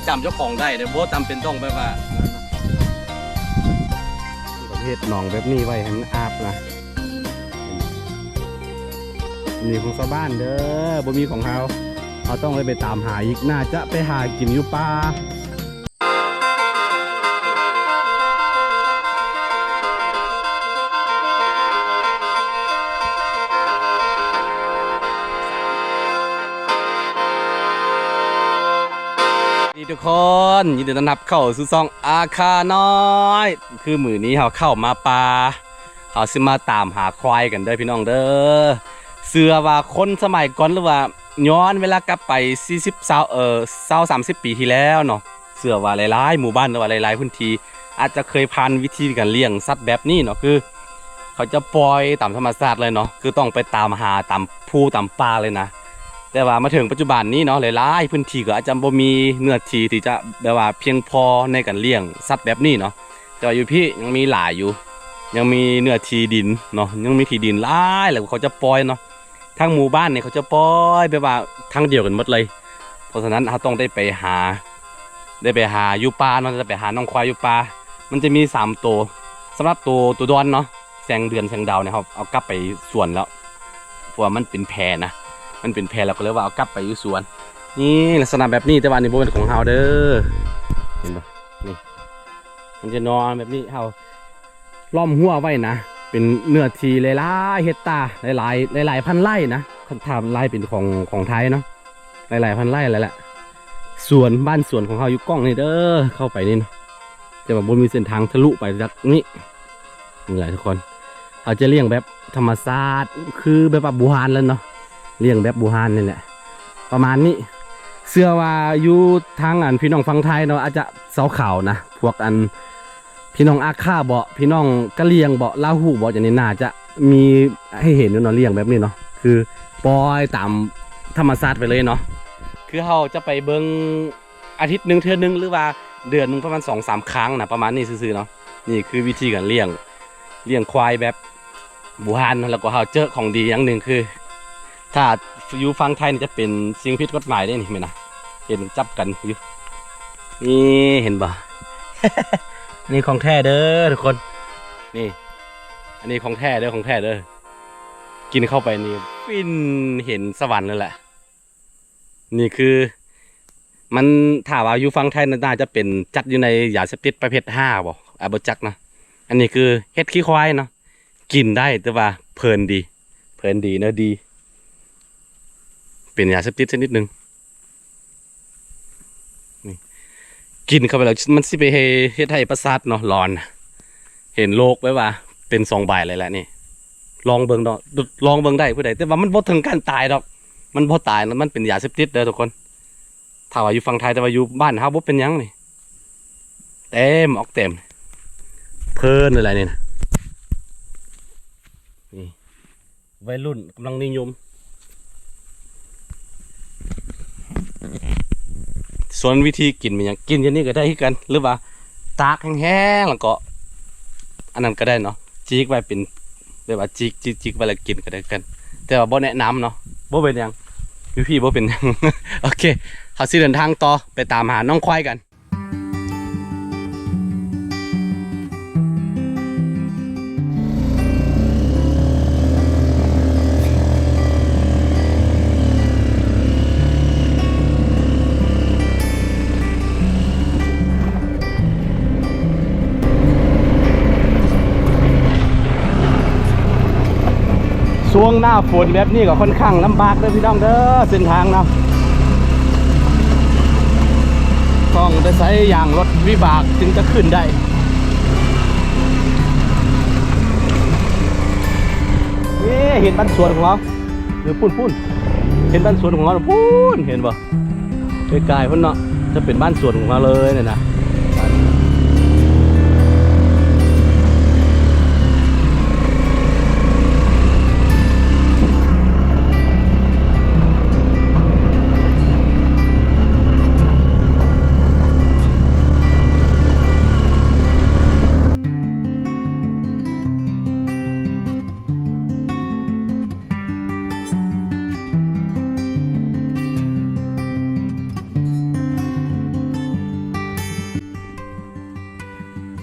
ຈຳເຈົ້າຂອງໄດ້ເດ້ ບໍ່ຈຳເປັນຕ້ອງແບບວ່າ ເຮັດໜອງແບບນີ້ໄວ້ໃຫ້ມັນອາບນະ. ນີ້ຂອງຊາວບ້ານເດີ ບໍ່ມີຂອງເຮົາ. ເຮົາຕ້ອງໄດ້ໄປຕາມຫາອີກ ໜ້າຈະໄປຫາກິນຢູ່ປ່າ. ດີທຸກຄົນ ຍິນດີຕ້ອນຮັບເຂົ້າສູ່ຊ່ອງອາຄານ້ອຍ. ຄືມື້ນີ້ເຮົາເຂົ້າມາປ່າ ເຮົາຊິມາຕາມຫາຄວາຍກັນເດີພີ່ນ້ອງເດີ. ເຊື່ອວ່າຄົນສະໄໝກ່ອນ ຫຼືວ່າຍ້ອນເວລາກັບໄປສີ່ສິບ ຊາວ ເອີ ຊາວ ສາມສິບປີທີ່ແລ້ວເນາະ ເຊື່ອວ່າຫຼາຍໆໝູ່ບ້ານ ຫຼືວ່າຫຼາຍໆພື້ນທີ່ ອາດຈະເຄີຍຜ່ານວິທີການລ້ຽງສັດແບບນີ້ເນາະ ຄືເຂົາຈະປ່ອຍຕາມທຳມະຊາດເລີຍເນາະ ຄືຕ້ອງໄປຕາມຫາຕາມພູຕາມປ່າເລີຍນະ. ແຕ່ວ່າມາເຖິງປັດຈຸບັນນີ້ເນາະ ຫຼາຍໆພື້ນທີ່ກໍອາດຈະບໍ່ມີເນື້ອທີ່ທີ່ຈະແບບວ່າພຽງພໍໃນການລ້ຽງສັດແບບນີ້ເນາະ. ແຕ່ວ່າຢູ່ພີ້ຍັງມີຫຼາຍຢູ່ ຍັງມີເນື້ອທີ່ດິນເນາະ ຍັງມີທີ່ດິນຫຼາຍ ແລ້ວເຂົາຈະປ່ອຍເນາະ. ທັງໝູ່ບ້ານນີ້ເຂົາຈະປ່ອຍແບບວ່າທາງດຽວກັນໝົດເລີຍ. ເພາະສະນັ້ນເຮົາຕ້ອງໄດ້ໄປຫາ ໄດ້ໄປຫາຢູ່ປ່າເນາະ ໄດ້ໄປຫານ້ອງຄວາຍຢູ່ປ່າ. ມັນຈະມີສາມໂຕ ສຳລັບໂຕ ໂຕດອນເນາະ ແສງເດືອນ ແສງດາວນີ້ ເຮົາເອົາກັບໄປສວນແລ້ວ ເພາະວ່າມັນເປັນແພນະ ມັນເປັນແພ ແລ້ວກໍເລີຍວ່າເອົາກັບໄປຢູ່ສວນ. ນີ້ລັກສະນະແບບນີ້ ແຕ່ວ່ານີ້ບໍ່ແມ່ນຂອງເຮົາເດີ ເຫັນບໍ່? ນີ້ ມັນຈະນອນແບບນີ້ ເຮົາລ້ອມຮົ້ວໄວ້ນະ ເປັນເນື້ອທີ່ຫຼາຍໆເຮັກຕາ ຫຼາຍໆ ຫຼາຍໆພັນໄຮ່ນະ. ຄັນຖາມໄຮ່ເປັນຂອງ ຂອງໄທເນາະ ຫຼາຍໆພັນໄຮ່ແລ້ວແຫຼະ. ສວນ ບ້ານສວນຂອງເຮົາຢູ່ກ້ອງນີ້ເດີ ເຂົ້າໄປນີ້ນະ ແຕ່ວ່າບໍ່ມີເສັ້ນທາງທະລຸໄປຈາກນີ້. ນີ້ແຫຼະທຸກຄົນ ເຮົາຈະລ້ຽງແບບທຳມະຊາດ ຄືແບບວ່າບູຮານແລ້ວເນາະ ລ້ຽງແບບບູຮານນີ້ແຫຼະ ປະມານນີ້. ເຊື່ອວ່າຢູ່ທາງອັນພີ່ນ້ອງຝັ່ງໄທເນາະ ອາດຈະຊາວຂາວນະ ພວກອັນພີ່ນ້ອງອາຂ່າເບາະ ພີ່ນ້ອງກະຫຼ່ຽງເບາະ ລາວຮູ້ເບາະ ຈັ່ງນີ້ໜ້າຈະມີໃຫ້ເຫັນຢູ່ເນາະ ລ້ຽງແບບນີ້ເນາະ ຄືປ່ອຍຕາມທຳມະຊາດໄປເລີຍເນາະ. ຄືເຮົາຈະໄປເບິ່ງ ອາທິດໜຶ່ງເທື່ອໜຶ່ງ ຫຼືວ່າເດືອນໜຶ່ງປະມານສອງສາມຄັ້ງນະ ປະມານນີ້ຊື່ໆເນາະ. ນີ້ຄືວິທີການລ້ຽງ ລ້ຽງຄວາຍແບບບູຮານເນາະ. ແລ້ວກໍເຮົາເຈີຂອງດີຢ່າງໜຶ່ງຄື ຖ້າຢູ່ຝັ່ງໄທນີ້ຈະເປັນສິ່ງຜິດກົດໝາຍເດ້ນີ້ ແມ່ນນະ ເຫັນຈັບກັນຢູ່. ນີ້ເຫັນບໍ່? ນີ້ຂອງແທ້ເດີທຸກຄົນ ນີ້ ອັນນີ້ຂອງແທ້ເດີ ຂອງແທ້ເດີ. ກິນເຂົ້າໄປນີ້ ຟິນ ເຫັນສະຫວັນເລີຍແຫຼະ. ນີ້ຄືມັນ ຖ້າວ່າຢູ່ຝັ່ງໄທໜ້າຈະເປັນ ຈັດຢູ່ໃນຢາເສບຕິດປະເພດຫ້າບໍ່ ອາ ບໍ່ຈັກນະ. ອັນນີ້ຄືເຫັດຂີ້ຄວາຍເນາະ ກິນໄດ້ ແຕ່ວ່າເພີນດີ ເພີນດີເນາະ ດີ ເປັນຢາເສບຕິດຊະນິດໜຶ່ງ. ນີ້ ກິນເຂົ້າໄປແລ້ວມັນຊິໄປເຮັດໃຫ້ປະສາດເນາະຫຼອນ ເຫັນໂລກແບບວ່າເປັນສອງໃບເລີຍແຫຼະນີ້. ລອງເບິ່ງເນາະ ລອງເບິ່ງໄດ້ຜູ້ໃດ ແຕ່ວ່າມັນບໍ່ເຖິງການຕາຍດອກ ມັນບໍ່ຕາຍນະ ມັນເປັນຢາເສບຕິດເດີທຸກຄົນ. ຖ້າວ່າຢູ່ຝັ່ງໄທ ແຕ່ວ່າຢູ່ບ້ານເຮົາບໍ່ເປັນຫຍັງນີ້ ເຕັມອອກເຕັມ ເພີນເລີຍແຫຼະນີ້ນະ. ນີ້ ໄວລຸ້ນກຳລັງນິຍົມ. ສ່ວນວິທີກິນແມ່ນຫຍັງ ກິນຢ່າງນີ້ກໍໄດ້ຄືກັນ ຫຼືວ່າຕາກແຫ້ງໆ ແລ້ວກໍອັນນັ້ນກໍໄດ້ເນາະ ຈີກໄວ້ເປັນແບບວ່າຈີກ ຈີກ ຈີກໄວ້ແລ້ວກິນກໍໄດ້ຄືກັນ ແຕ່ວ່າບໍ່ແນະນຳເນາະ. ບໍ່ເປັນຫຍັງ ຢູ່ພີ້ບໍ່ເປັນຫຍັງ. ໂອເຄ ເຮົາຊິເດີນທາງຕໍ່ໄປຕາມຫານ້ອງຄວາຍກັນ. ຊ່ວງໜ້າຝົນແບບນີ້ກໍຂ້ອນຂ້າງລຳບາກເດີພີ່ນ້ອງເດີ ເສັ້ນທາງເນາະ ຕ້ອງໄດ້ໃຊ້ຢາງລົດວິບາກຈຶ່ງຈະຂຶ້ນໄດ້. ເອີ ເຫັນບ້ານສວນຂອງເຮົາ ເອີ ພຸ້ນໆ ເຫັນບ້ານສວນຂອງເຮົາພຸ້ນ ເຫັນບໍ່? ໄກໆພຸ້ນເນາະ ຈະເປັນບ້ານສວນຂອງເຮົາເລີຍນີ້ນະ. ນີ້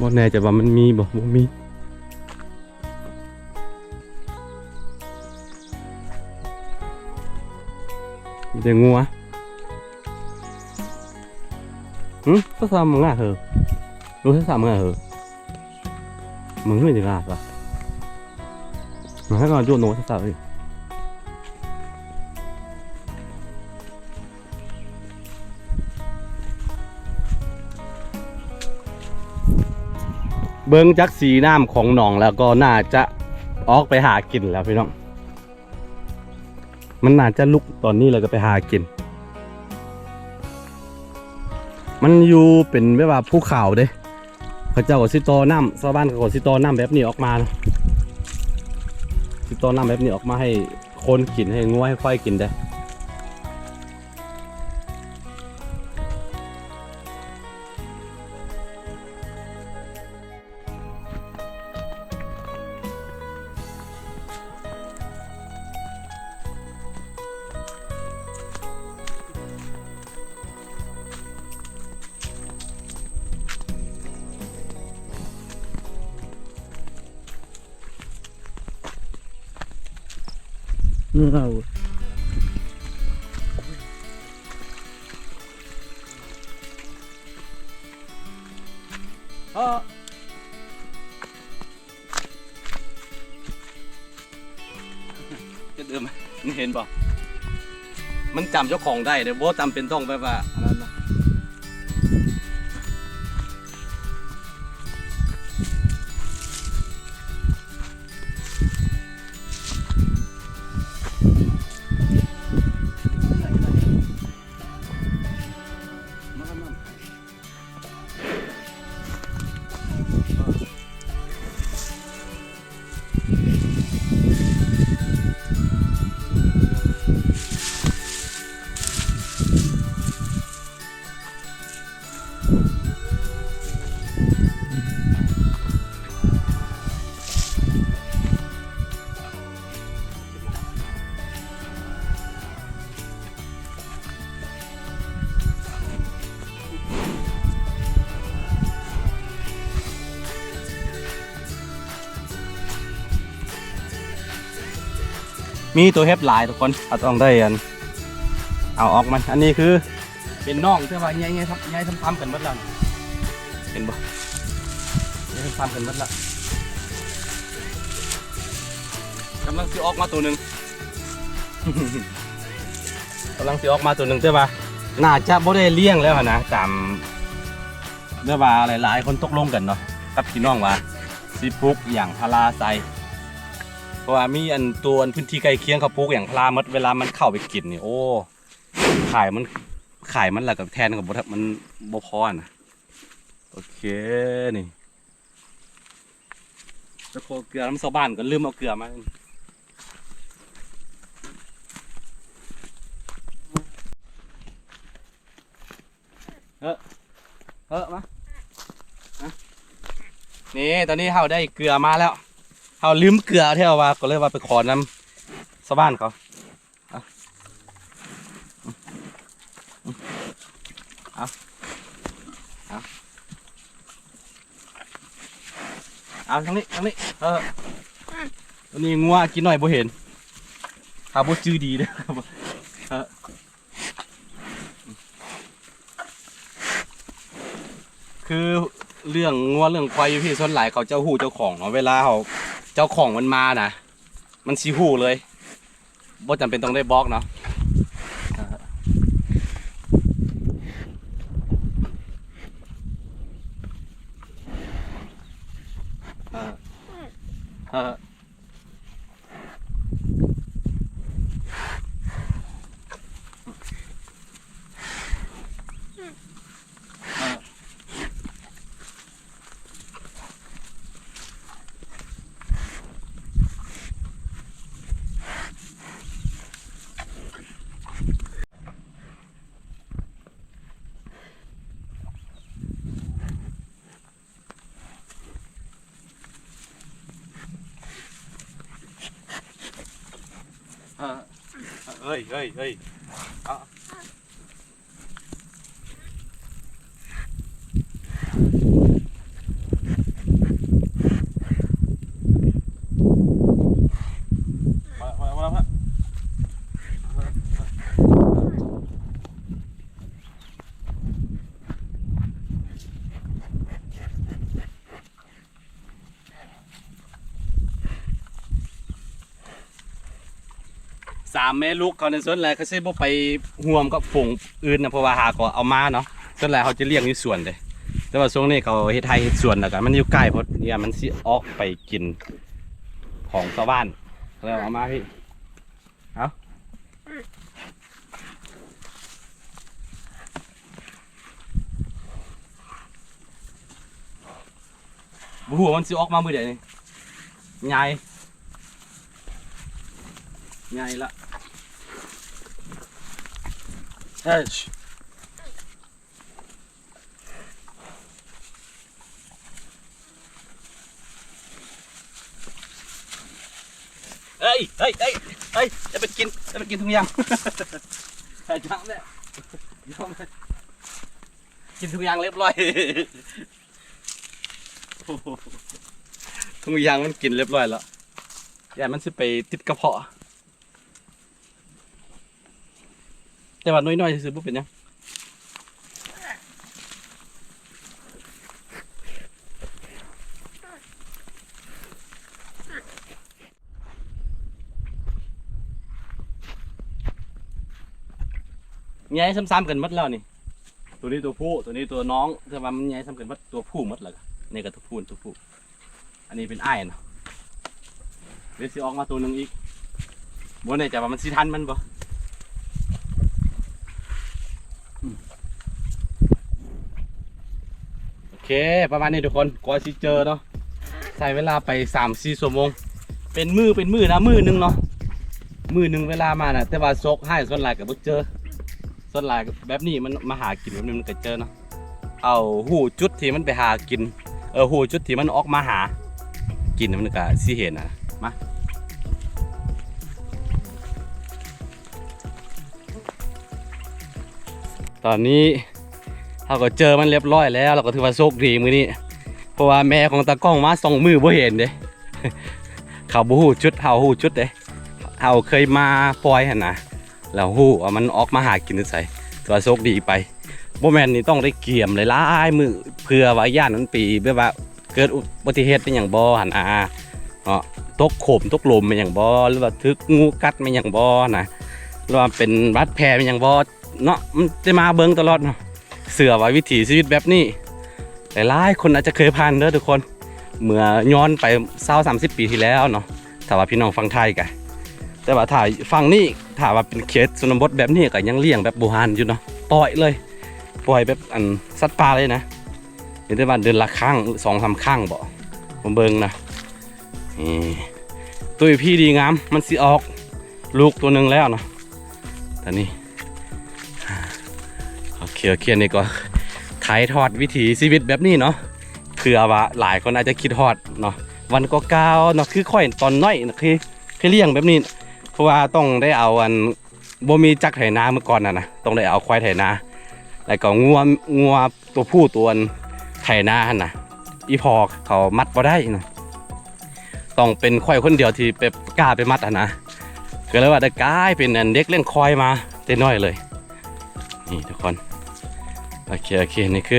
ບໍ່ແນ່ໃຈວ່າມັນມີບໍ່ ບໍ່ມີ ມີແຕ່ງົວ. ຫຶ ຊະຊາມງາເຫີ ດູຊະຊາມງາເຫີ ມຶງເຮີຍຈະງາຊະ ມາໃຫ້ກ່ອນໂຈນໂນຊະຊາເອີຍ. ເບິ່ງຈາກສີນ້ຳຂອງໜອງແລ້ວກໍໜ້າຈະອອກໄປຫາກິນແລ້ວພີ່ນ້ອງ. ມັນໜ້າຈະລຸກຕອນນີ້ແລ້ວກໍໄປຫາກິນ. ມັນຢູ່ເປັນແບບວ່າພູເຂົາເດ້ ເຂົາເຈົ້າກໍຊິຕໍ່ນ້ຳ ຊາວບ້ານເຂົາກໍຊິຕໍ່ນ້ຳແບບນີ້ອອກມາເນາະ ຊິຕໍ່ນ້ຳແບບນີ້ອອກມາໃຫ້ຄົນກິນ ໃຫ້ງົວໃຫ້ຄວາຍກິນເດ້. ເອີ ຈຸດເດີມ ນີ້ເຫັນບໍ່? ມັນຈຳເຈົ້າຂອງໄດ້ເດ້ ບໍ່ຈຳເປັນຕ້ອງແບບວ່າອັນນັ້ນນະ. ມີຕົວເຫັບຫຼາຍທຸກຄົນ ເຮົາຕ້ອງໄດ້ອັນ ເອົາອອກມັນ. ອັນນີ້ຄືເປັນນ້ອງ ແຕ່ວ່າໃຫຍ່ ໃຫຍ່ ໃຫຍ່ຊຳໆກັນເບິດແລ້ວ ເຫັນບໍ່? ໃຫຍ່ຊຳໆກັນເບິດແລ້ວ. ກຳລັງຊິອອກມາໂຕໜຶ່ງ ກຳລັງຊິອອກມາໂຕໜຶ່ງ ແຕ່ວ່າໜ້າຈະບໍ່ໄດ້ລ້ຽງແລ້ວຫັ້ນນະ ຕາມແບບວ່າຫຼາຍໆຄົນຕົກລົງກັນເນາະ ກັບພີ່ນ້ອງວ່າຊິປູກຢາງພາລາໃສ່ ເພາະວ່າມີອັນຕົວ ອັນພື້ນທີ່ໃກ້ຄຽງເຂົາປູກຢາງພາລາໝົດ ເວລາມັນເຂົ້າໄປກິນນີ້ ໂອ້ ຂາຍມັນ ຂາຍມັນແລ້ວກໍແທນກໍບໍ່ ມັນບໍ່ພໍນະ. ໂອເຄ ນີ້ ໄປຂໍເກືອນຳຊາວບ້ານກ່ອນ ລືມເອົາເກືອມາ. ເອີ ເອີ ມາ ມາ ນີ້ ຕອນນີ້ເຮົາໄດ້ເກືອມາແລ້ວ ເຮົາລືມເກືອແທ້ວ່າ ກໍເລີຍວ່າໄປຂໍນຳຊາວບ້ານເຂົາ. ເອົາ ເອົາ ເອົາ ເອົາ ທາງນີ້ ທາງນີ້ ເອີ ຕົວນີ້ງົວກິນໜ້ອຍບໍ່ເຫັນ ຖ້າບໍ່ຈື່ດີເດີ ເອີ ຄືເລື່ອງງົວເລື່ອງຄວາຍຢູ່ພີ້ ສ່ວນຫຼາຍເຂົາເຈົ້າຮູ້ເຈົ້າຂອງເນາະ ເວລາເຮົາ ເຈົ້າຂອງມັນມານະ ມັນຊິຮູ້ເລີຍ ບໍ່ຈຳເປັນຕ້ອງໄດ້ບອກເນາະ. ເອີ ເອີ. ຕາມແມ່ລູກເຂົາໃນ ສ່ວນຫຼາຍເຂົາຊິບໍ່ໄປຮ່ວມກັບຝູງອື່ນນະ ເພາະວ່າຫາກໍເອົາມາເນາະ. ສ່ວນຫຼາຍເຂົາຈະລ້ຽງຢູ່ສວນເດ້ ແຕ່ວ່າຊ່ວງນີ້ເຂົາເຮັດໄຮ່ເຮັດສວນ ແລ້ວກໍມັນຢູ່ໃກ້ໂພດ ຢ້ານມັນຊິອອກໄປກິນຂອງຊາວບ້ານ ກໍເລີຍເອົາມາພີ້. ເອົາ ບໍ່ຮູ້ວ່າມັນຊິອອກມາມື້ໃດນີ້. ໃຫຍ່ ໃຫຍ່ລະ. ເອີຍ ເອີຍ ເອີຍ ເອີຍ ເອີຍ ຢ່າໄປກິນ ຢ່າໄປກິນທຸງຢາງ. ໃສ່ຖັງແລ້ວ ກິນທຸງຢາງລຽບຮ້ອຍ. ໂອ້ໂຫ ທຸງຢາງມັນກິນລຽບຮ້ອຍແລ້ວ ຢ້ານມັນຊິໄປຕິດກະເພາະ. ແຕ່ວ່າໜ່ວຍນ້ອຍຊື່ໆ ບໍ່ເປັນຫຍັງ. ໃຫຍ່ຊ້ຳໆ ກັນໝົດແລ້ວນີ້. ໂຕນີ້ໂຕຜູ້ ໂຕນີ້ໂຕນ້ອງ ແຕ່ວ່າມັນໃຫຍ່ຊ້ຳກັນໝົດ ໂຕຜູ້ໝົດແລ້ວ. ນີ້ກໍໂຕຜູ້ ໂຕຜູ້. ອັນນີ້ເປັນອ້າຍເນາະ ດຽວຊິອອກມາໂຕໜຶ່ງອີກ ບໍ່ແນ່ໃຈວ່າມັນຊິທັນມັນບໍ່. ໂອເຄ ປະມານນີ້ທຸກຄົນ ກວ່າຊິເຈີເນາະ ໃຊ້ເວລາໄປສາມສີ່ຊົ່ວໂມງ ເປັນມື້ເປັນມື້ນະ ມື້ໜຶ່ງເນາະ ມື້ໜຶ່ງເວລາມານະ. ແຕ່ວ່າໂຊກຮ້າຍ ສ່ວນຫຼາຍກໍບໍ່ເຈີ ສ່ວນຫຼາຍແບບນີ້ ມັນມາຫາກິນແບບນີ້ມັນກໍເຈີເນາະ. ເອົາ ຮູ້ຈຸດທີ່ມັນໄປຫາກິນ ເອີ ຮູ້ຈຸດທີ່ມັນອອກມາຫາກິນ ມັນກະຊິເຫັນນະ. ມາ ຕອນນີ້ເຮົາກໍເຈີມັນລຽບຮ້ອຍແລ້ວ ເຮົາກໍຖືວ່າໂຊກດີມື້ນີ້ ເພາະວ່າແມ່ຂອງຕາກ້ອງມາສອງມື້ບໍ່ເຫັນເດ້. ເຂົາບໍ່ຮູ້ຈຸດ ເຮົາຮູ້ຈຸດເດ້ ເຮົາເຄີຍມາປ່ອຍຫັ້ນນະ ແລ້ວຮູ້ວ່າມັນອອກມາຫາກິນຢູ່ໃສ ຖືວ່າໂຊກດີໄປ. ບໍ່ແມ່ນນີ້ຕ້ອງໄດ້ກຽມຫຼາຍໆມື້ ເພື່ອວ່າຢ້ານມັນໄປແບບວ່າເກີດອຸບັດຕິເຫດແມ່ນຫຍັງບໍ່ຫັ້ນນະເນາະ ຕົກໂຂມຕົກຫຼົມແມ່ນຫຍັງບໍ່ ຫຼືວ່າຖືກງູກັດແມ່ນຫຍັງບໍ່ນະ ຫຼືວ່າເປັນບາດແຜແມ່ນຫຍັງບໍ່ເນາະ. ມັນຈະມາເບິ່ງຕະຫຼອດເນາະ. ເຊື່ອວ່າວິຖີຊີວິດແບບນີ້ ຫຼາຍໆຄົນອາດຈະເຄີຍຜ່ານເດີທຸກຄົນ ເມື່ອຍ້ອນໄປຊາວສາມສິບປີທີ່ແລ້ວເນາະ ຖ້າວ່າພີ່ນ້ອງຝັ່ງໄທກະ. ແຕ່ວ່າຖ້າຝັ່ງນີ້ ຖ້າວ່າເປັນເຂດຊົນນະບົດແບບນີ້ ກະຍັງລ້ຽງແບບບູຮານຢູ່ເນາະ ປ່ອຍເລີຍ ປ່ອຍແບບອັນສັດປ່າເລີຍນະ. ມີແຕ່ວ່າເດືອນລະຄັ້ງ ສອງສາມຄັ້ງບໍ ມາເບິ່ງນະ. ນີ້ ຕຸ້ຍພີດີງາມ ມັນຊິອອກລູກໂຕໜຶ່ງແລ້ວເນາະ ຕອນນີ້. ໂອເຄ ໂອເຄ ນີ້ກໍຖ່າຍທອດວິຖີຊີວິດແບບນີ້ເນາະ ເພື່ອວ່າຫຼາຍຄົນອາດຈະຄິດຮອດເນາະ ວັນເກົ່າໆເນາະ ຄືຂ້ອຍຕອນນ້ອຍນະ ຄື ຄືລ້ຽງແບບນີ້ ເພາະວ່າຕ້ອງໄດ້ເອົາອັນ ບໍ່ມີຈັກໄຖນາເມື່ອກ່ອນຫັ້ນນະ ຕ້ອງໄດ້ເອົາຄວາຍໄຖນາ ແລ້ວກໍງົວ ງົວຕົວຜູ້ຕົວອັນໄຖນາຫັ້ນນະ ອີ່ພໍ່ເຂົາມັດບໍ່ໄດ້ນະ ຕ້ອງເປັນຂ້ອຍຄົນດຽວທີ່ໄປ ກ້າໄປມັດຫັ້ນນະ ກໍເລີຍວ່າໄດ້ກາຍເປັນອັນເດັກລ້ຽງຄວາຍມາແຕ່ນ້ອຍເລີຍ. ນີ້ທຸກຄົນ ໂອເຄ ໂອເຄ ນີ້ຄື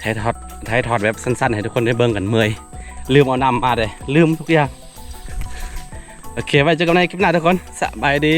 ຖ່າຍທອດ ຖ່າຍທອດແບບສັ້ນໆ ໃຫ້ທຸກຄົນໄດ້ເບິ່ງກັນ ເມື່ອຍ ລືມເອົານ້ຳມາເດ້ ລືມທຸກຢ່າງ. ໂອເຄ ໄວ້ເຈີກັນໃນຄລິບໜ້າທຸກຄົນ ສະບາຍດີ.